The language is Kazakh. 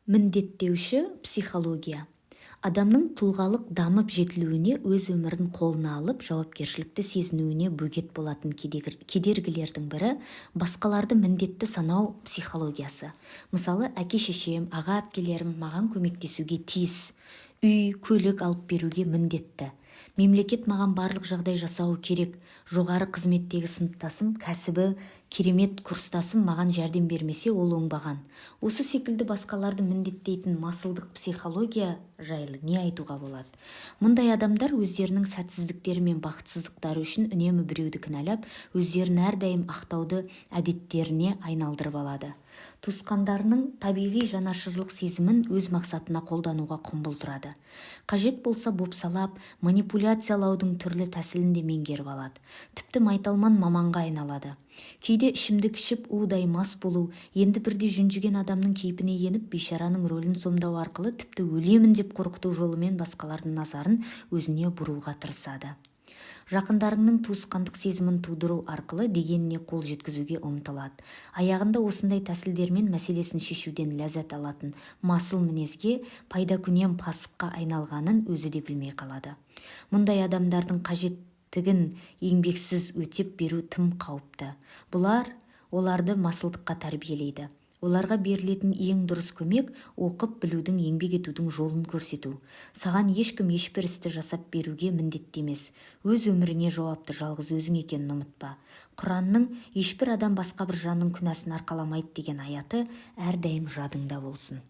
Міндеттеуші психология. Адамның тұлғалық дамып жетілуіне, өз өмірін қолына алып, жауапкершілікті сезінуіне бөгет болатын кедергілердің бірі – басқаларды міндетті санау психологиясы. Мысалы, әке-шешем, аға-әпкелерім маған көмектесуге тиіс, үй, көлік алып беруге міндетті, мемлекет маған барлық жағдай жасауы керек, жоғары қызметтегі сыныптасым, кәсібі керемет курстасым маған жәрдем бермесе, ол оңбаған. Осы секілді басқаларды міндеттейтін масылдық психология жайлы не айтуға болады? Мұндай адамдар өздерінің сәтсіздіктері мен бақытсыздықтары үшін үнемі біреуді кінәлап, өздерін әрдайым ақтауды әдеттеріне айналдырып алады. Туысқандарының табиғи жанашырлық сезімін өз мақсатына қолдануға құмбыл тұрады. Қажет болса, бопсалап, манипуляциялаудың түрлі тәсілін де меңгеріп алады. Тіпті майталман маманға айналады. Кейде ішімдік ішіп, удай мас болу, енді бірде жүнжіген адамның кейпіне еніп, бейшараның рөлін сомдау арқылы, тіпті өлемін деп қорқыту жолымен басқалардың назарын өзіне бұруға тырысады. Жақындарыңның туысқандық сезімін тудыру арқылы дегеніне қол жеткізуге ұмтылады. Аяғында осындай тәсілдермен мәселесін шешуден ләззат алатын масыл мінезге, пайдакүнем пасыққа айналғанын өзі де білмей қалады. Мұндай адамдардың қажеттігін еңбексіз өтеп беру тым қауіпті. Бұлар оларды масылдыққа тәрбиелейді. Оларға берілетін ең дұрыс көмек – оқып білудің, еңбек етудің жолын көрсету. Саған ешкім ешбір істі жасап беруге міндетті емес. Өз өміріңе жауапты жалғыз өзің екенін ұмытпа. Құранның «Ешбір адам басқа бір жанның күнәсін арқаламайды» деген аяты әрдайым жадыңда болсын.